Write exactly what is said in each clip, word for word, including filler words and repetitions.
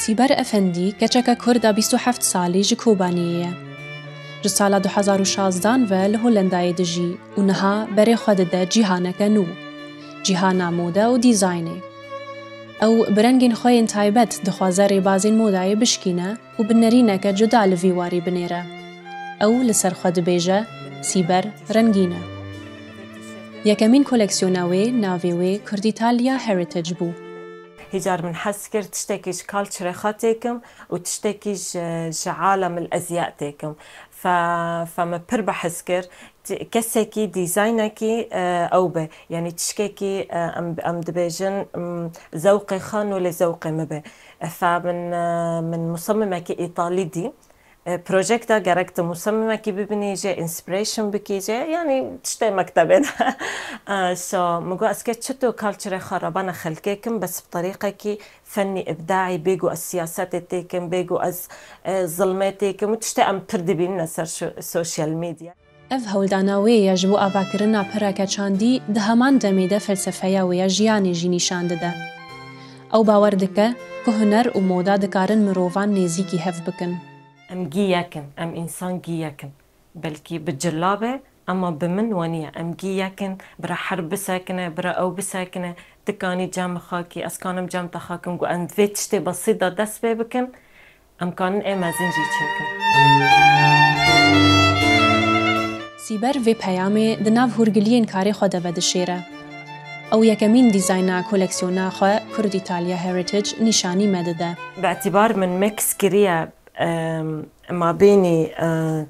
Sîber Efendî keçeke Kurd a bîst û heft salî ji Kobaniyê ye. Ji sala du hezar û şazdan ve li Holendayê dijî û niha berê xwe dide cîhaneke nû, cîhana mode û dîzaynê. Ew bi rengên xwe yên taybet dixwaze rêbazên modayê bişkîne û bi nerîneke cuda li vî warî binêre. Ew li ser xwe dibêje, Sîber rengîn e. Yekemîn koleksiyona wê navê wê Kurditalia Heritage bû. Hîcar min hez kir tiştekî ji culture xwe têkim û tiştekî ji, ji alemil ezya têkim. Fe, fe min pir behs kir. Ti-, kesekî, dîzaynekî, e, ew be. Yanî tiştekî, e, em, em dibêjin, m, zewqê xwe nolê zewqê min be. E, fe min, e, min musemimekî îtalî dî. E, projekta gerek tu musemimekî bibinî jê, inspiration bikî jê, yanî tiştê mektebê de. E, so, min got, ez ke çito culture xwe rabana xelkê kim, bes bi terîqekî fennî, îbdaî, bêgo ez siyasetê têkim, bêgo ez, e, zilmê têkim û tiştê em pir dibînine ser şo-, social media. Ev hewldana wê ye ji bo avakirina pireke çandî di heman demê de felsefeya wê ya jiyanê jî nîşan dide. Ew bawer dike ku huner û moda dikarin mirovan nêzîkî hev bikin. Em gî yek in, em însan gî yek in. Belkî bi cila be, ema bi min we niye. Em gî yek in, bira her bisekine, bira ew bisekine, tu kanî cem xakî, ez kanim cem te xakim, ku em vê tiştê besît de dest pê bikin, em kanin ê mezin jî çêkin. Sîber vê peyamê di nav hûrgiliyên karê xwe de vedişêre. Ew yekemîn dîzayna koleksiyona xwe Kurditalia Heritage nîşanî me dide. Bi îtibar min mix kiriye, em, mabênî, e,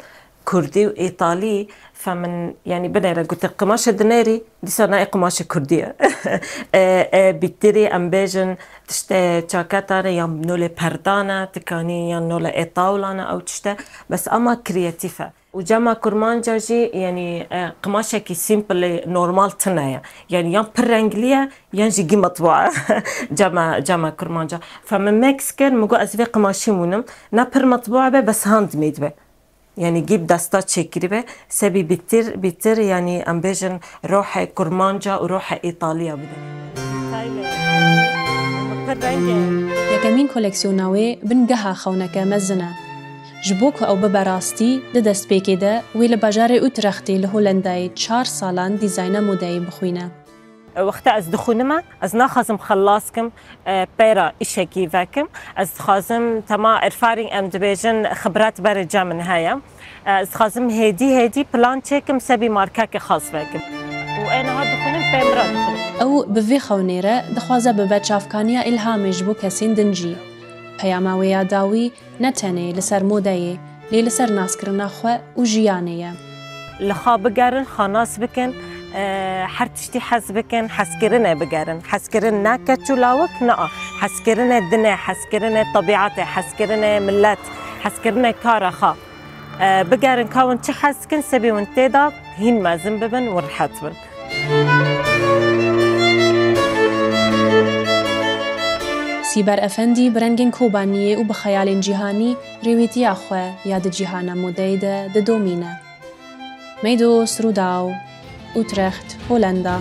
kurdî û îtalî, fe min, yanî binêre gotin, qimaşê dinêrî, dîsa na ê qimaşê kurdî ye. E, e, bîtirî, em bêjin, tiştê çaketan e, yan nolê perdan e, tikanî, yan nolê ê tawlan e, ew tişt e. Bes ema kreatîf e. Û cema kurmanca jî, yanî, e, qimaşekî simple, normal tune ye. Yanî yan pir renglî ye, yan jî gî metbua ye. Cema, cema kurmanca. Fe min mix kir, min got, ez vê qimaşî mûnim. Ne pir metbua be, bes handmade be. Yanî gî bi desta çêkirî be, sebî bîtir, bîtir, yanî em bêjin rohê kurmanca û rohê îtalî ya bide. Yekemîn koleksiyona wê bingeha xewneke mezin e. Ji bo ku ew bibe rastî, di destpêkê de wê li bajarê Utrextê li Holendayê çar salan dîzayna modeyê bixwîne. Wexta ez dixwînime, ez naxwazim xelas kim, e, pêra îşekî vekim. Ez dixwazim tema erfaring em dibêjin xibret berê cem min heye. E, ez dixwazim hêdî hêdî plan çêkim, sebî markeke xas vekim. Û ê niha dixwînim, pê min re dixwînim. Ew bi vê xewnê re dixwaze bibe çavkaniya îlhamê ji bo kesên din jî. Peyama wê ya dawî ne tenê li ser modeyê, lê li ser naskirina xwe û jiyanê ye. Li xwe bigerin, xwe nas bikin, e, her tiştî hez bikin, hezkirinê bigerin. Hezkirin ne keç û lawik, na. Hezkirinê dinê, hezkirinê tebîetê, hezkirinê milet, hezkirinê kara xwe. E, bigerin ka hûn çi hez dikin, sebî hûn tê de hîn mezin bibin û rihet bin. Sîber Efendî bi rengên Kobaniyê û bi xeyalên cîhanî rêwîtiya xwe ya di cîhana modeyê de didomîne. Meydos Rûdaw, Utrecht, Holenda.